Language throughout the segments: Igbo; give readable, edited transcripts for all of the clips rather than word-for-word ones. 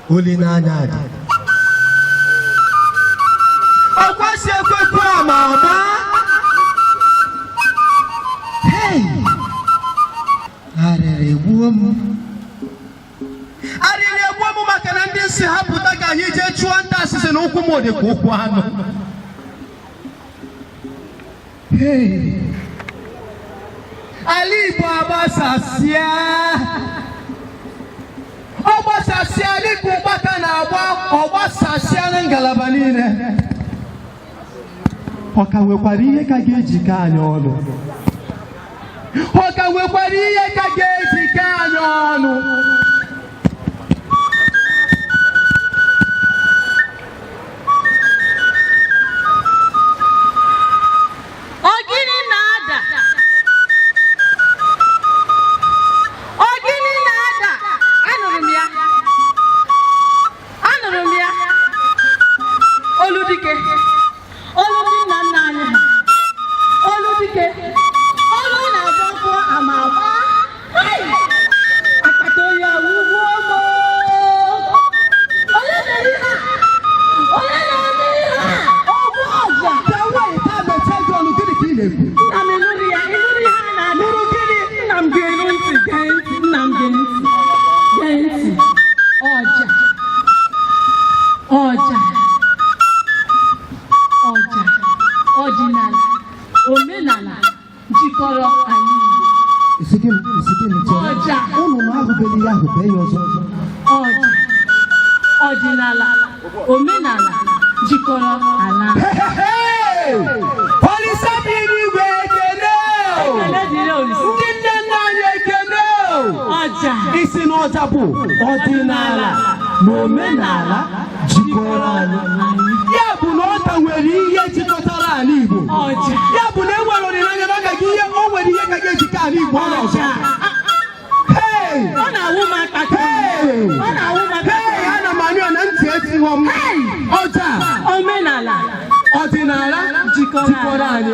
Olileanya dị. Ọkwa si ekwekwe ama ama. Hey! Arịrị egbuo m. Arịrị egbuo m maka na ndị si ha pụta ka anyị jee chụọ nta asịsị na ụkwụ m dị ka ụkwụ anụ. Hey! Ala Igbo agbasasịa. Ọ gbasasịa dịka ụkpaka na-agba, ọ gbasasịa na ngalaba niile. Ọ ka nwekwara ihe ka ga-ejikọ anyị ọnụ. Ọ ka nwekwara ihe ka ga-ejikọ anyị ọnụ. Ọ gịnị na-ada? Ọ gịnị na-ada? Anụrụ m ya. Anụrụ m ya. Olu dike. Olu ndị nna nna anyị ha. Olu dike. Olu na-agba nkwụ ama agba. Hai! Akpata oyi awụgbuo m. Onye mere ihe a? Onye na-eme ihe a? Ogbu ọja. Bịa nwaanyị taa mechie gị ọnụ, gịnị ka ị na-ekwu? Nna m, ịnụrụ ya, ịnụrụ ihe a na-ada. Nụrụ gịnị? Nna m, gee ntị, gee ntị, nna m, gee ntị, gee ntị. Ọja, ọja, ọja, ọdịnala, omenala jikọrọ ala Igbo. Isi gịnị? Isi gịnị? Chere. Ọja. Unu na ahụbeghị ya, ahụbeghị ya ọzọ. Ọja, ọdịnala, omenala jikọrọ ala. Olisa bi n'igwe, ekene! Ekele dịrị Olisa. Ndị nne nna anyị, ekene! Ọja. Isi na ọja bụ ọdịnala na omenala jikọrọ anyị. Ya bụ na ọ ka nwere ihe jikọtara ala Igbo. Ọja. Ya bụ na e nwere olileanya na ọ gaghị ihe o nwere ihe ka ga-ejikọ ala Igbo ọnụ ọzọ. Ọja. Hey! Ọ na-awụ m akpata. Hey! Ọ na-awụ m akpata. Hey! Ana m anụ ya na ntị etighọ m. Ọja. Omenala. Ọdịnala jikọrọ jikọrọ anyị.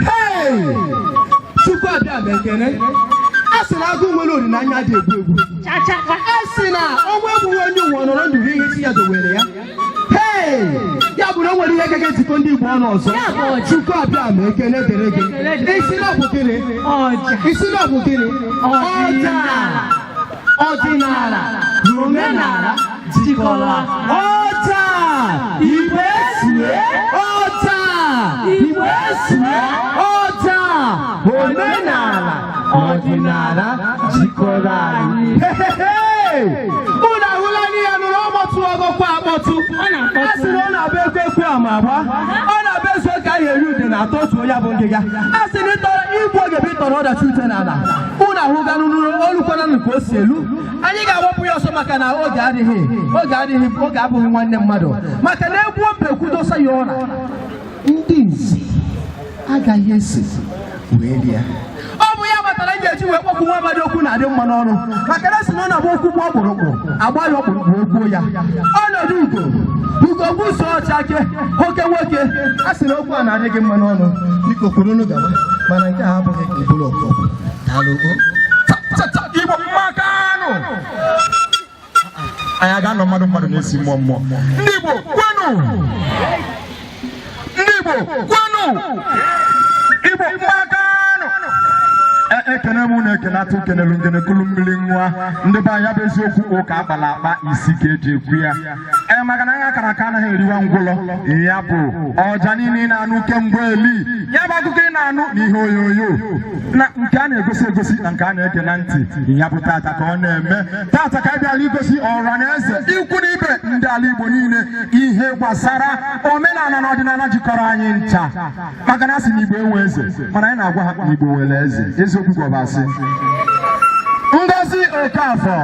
Hey! Chukwu abịa ma ekene. A sị na agụ nwere olileanya dị egbu egbu. Chachakwa. A sị na ọnwa egbughị onye ụwa nọrọ ndụ ihe chi ya dowere ya. Hey! Ya bụ na o nwere ihe ga-ejikọ ndị Igbo ọnụ ọzọ. Ya bụ ọja. Chukwu abịa ma ekene dịrị gị. Ekele dịrị. Isi na ọ bụ gịnị? Ọja. Isi na ọ bụ gịnị? Ọja. Ọdịnala na omenala jikọrọ ọja. Igbo esue ọja. Igbo esue ọja. Omenala, ọdịnala jikọrọ anyị. Unu ahụla n'ihe nụrụ ọkpọtụ ọgọkwa akpọtụ. Ọ na-akpọtụ. A sị na ọ na-abụ ekwe ekwe ama agba. Ọ na-abụ ezu ka anyị eri ude na atọtuo ya bụ ngịga. A sị na ịtọrọ igbu oge bụ ịtọrọ ọdachi ute n'ala. Unu ahụganụ olukwana nke o si elu. Anyị ga-agbapụ ya ọsọ maka na oge adịghị, oge adịghị, oge abụghị nwanne mmadụ. Maka na egbuo mbekwu dosa ya ụra. Ndị nze agaghị esi wee rie. Ọ bụ ya kpatara m ga-eji wee kpọkwu nwa amadi okwu na-adị mma n'ọnụ. Maka na sị na ọ na-agba okwu gbuo ọkpụrụkpụ, agba ya ọkpụrụkpụ egbuo ya. Ọnọdụ ugo, ugo gbuso ọchake, oke nwoke, a sị na okwu a na-adị gị mma n'ọnụ. Biko kwurunu gawa, mana nke a abụghị ka iburu ọkpụrụkpụ. Daalụ o. Igbo mmakanụ! Anyị aga-anọ mmadụ mmadụ na-esi mmụọ mmụọ. Ndị Igbo kwenu! Ndị Igbo kwenu! Igbo mmakanụ! Ekene m unu, ekene atụ kenelu ngene kulu mmiri nwa ndị be anyị. Ya bụ eziokwu, ụka akpala akpa isi ka eji ekwu ya. Ee, maka na anya akara aka anaghị eriwa ngwụlọ. Ya bụ ọja niile ị na-anụ kemgbe eli, ya bụ akụkọ ị na-anụ n'ihe onyonyo na nke a na-egosi egosi na nke a na-ege na ntị, ya bụ tata ka ọ na-eme. Tata ka anyị bịara igosi ọra na eze, ikwu na ibe, ndị ala Igbo niile ihe gbasara omenala na ọdịnala jikọrọ anyị ncha. Maka na a sị na Igbo enwe eze, mana anyị na-agwa ha na Igbo nwere eze. Eziokwu ka ọ bụ asị? Ngozi Okafọ.